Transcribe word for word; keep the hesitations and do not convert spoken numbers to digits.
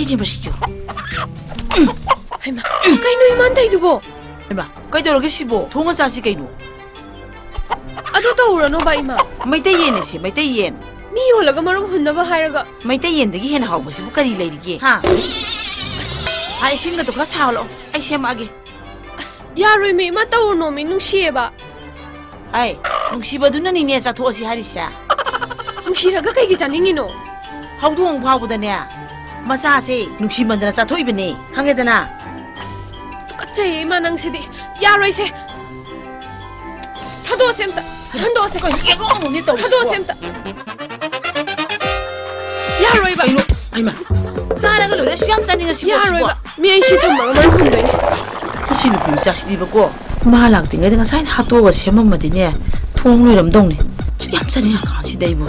ꯁꯤ ꯃꯁꯤꯁꯨ꯫ ꯍꯩꯃꯥ, ꯀꯩꯅꯣ ꯏꯃꯥꯟ ꯇꯧꯏꯗꯨꯕꯣ? ꯍꯩꯃꯥ, ꯀꯩꯗꯧꯔꯒꯦ ꯁꯤꯕꯣ? ꯊꯣꯡꯉ ꯆꯥꯁꯤ ꯀꯩꯅꯣ꯫ ꯑꯗꯨ ꯇꯧꯔꯅꯣꯕ ꯏꯃꯥ꯫ ꯃꯩꯇꯩ ꯌꯦꯟꯅꯦ ꯁꯤ, ꯃꯩꯇꯩ ꯌꯦꯟ꯫ ꯃꯤ ꯌꯣꯜꯂꯒ ꯃꯔꯨꯝ ꯍꯨꯟꯅꯕ ꯍꯥꯏꯔꯒ꯫ ꯃꯩꯇꯩ ꯌꯦꯟꯗꯒꯤ ꯍꯦꯟꯅ ꯍꯥꯎꯕꯁꯤꯕꯨ ꯀꯔꯤ ꯂꯩꯔꯤꯒꯦ? ꯍꯥ? ꯍꯥ, ꯏꯁꯤꯡꯒꯗꯣ ꯈꯔ ꯁꯥꯍꯜꯂꯛꯑꯣ, ꯑꯩ ꯁꯦꯝꯃꯛꯑꯒꯦ꯫ ꯑꯁ, ꯌꯥꯔꯣꯏꯃꯤ ꯏꯃꯥ, ꯇꯧꯔꯨꯅꯣꯃꯤ, ꯅꯨꯡꯁꯤꯌꯦꯕ꯫ ꯑꯩ, ꯅꯨꯡꯁꯤꯕꯗꯨꯅꯅꯤꯅꯦ ꯆꯥꯊꯣꯛꯑꯁꯤ ꯍꯥꯏꯔꯤꯁꯦ꯫ ꯅꯨꯡꯁꯤꯔꯒ ꯀꯩꯒꯤ ꯆꯥꯅꯤꯡꯉꯤꯅꯣ? ꯍꯧꯗꯣꯡ ꯐꯥꯎꯕꯗꯅꯦ, ꯃꯆꯥꯁꯦ ꯅꯨꯡꯁꯤꯃꯟꯗꯅ ꯆꯥꯊꯣꯛꯏꯕꯅꯦ, ꯈꯪꯉꯦꯗꯅ? ꯑꯁ, ꯇꯨꯀꯠꯆꯩꯌꯦ ꯏꯃꯥ ꯅꯪꯁꯤꯗꯤ꯫ ꯌꯥꯔꯣꯏꯁꯦ꯫ ꯊꯥꯗꯣꯛꯑꯁꯦ ꯑꯝꯇ꯫ ꯍꯟꯗꯣꯛꯑꯁꯦ꯫ ꯀꯩꯅꯣ ꯑꯦꯒꯣ ꯑꯃꯨꯛꯅꯦ ꯇꯧꯔꯤꯁꯤꯕꯣ? ꯊꯥꯗꯣꯛꯑꯁꯦ ꯑꯝꯇ꯫ ꯌꯥꯔꯣꯏꯕ꯫ ꯀꯩꯅꯣ? ꯍꯩꯃꯥ, ꯆꯥꯔꯒ ꯂꯣꯏꯔꯦ, ꯑꯁꯨꯛ ꯌꯥꯝ ꯆꯥꯅꯤꯡꯉꯁꯤꯕꯣ ꯁꯤꯕꯣ? ꯌꯥꯔꯣꯏꯕ꯫ ꯃꯤ ꯑꯩ ꯁꯤ ꯊꯝꯃꯒ ꯃꯔꯨꯝ ꯍꯨꯟꯗꯣꯏꯅꯦ꯫ ꯃꯁꯤ ꯅꯨꯄꯤ ꯃꯆꯥꯁꯤꯗꯤꯕꯀꯣ, ꯃꯥ ꯂꯥꯛꯇ꯭ꯔꯤꯉꯩꯗ ꯉꯁꯥꯏꯅ ꯍꯥꯠꯇꯣꯛꯑꯒ ꯁꯦꯝꯃꯝꯃꯗꯤꯅꯦ, ꯊꯣꯡ ꯂꯣꯏꯔꯝꯗꯧꯅꯦ꯫ ꯑꯁꯨꯛ ꯌꯥꯝ ꯆꯥꯅꯤꯡꯉꯀꯥꯟꯁꯤꯗ ꯑꯩꯕꯨ꯫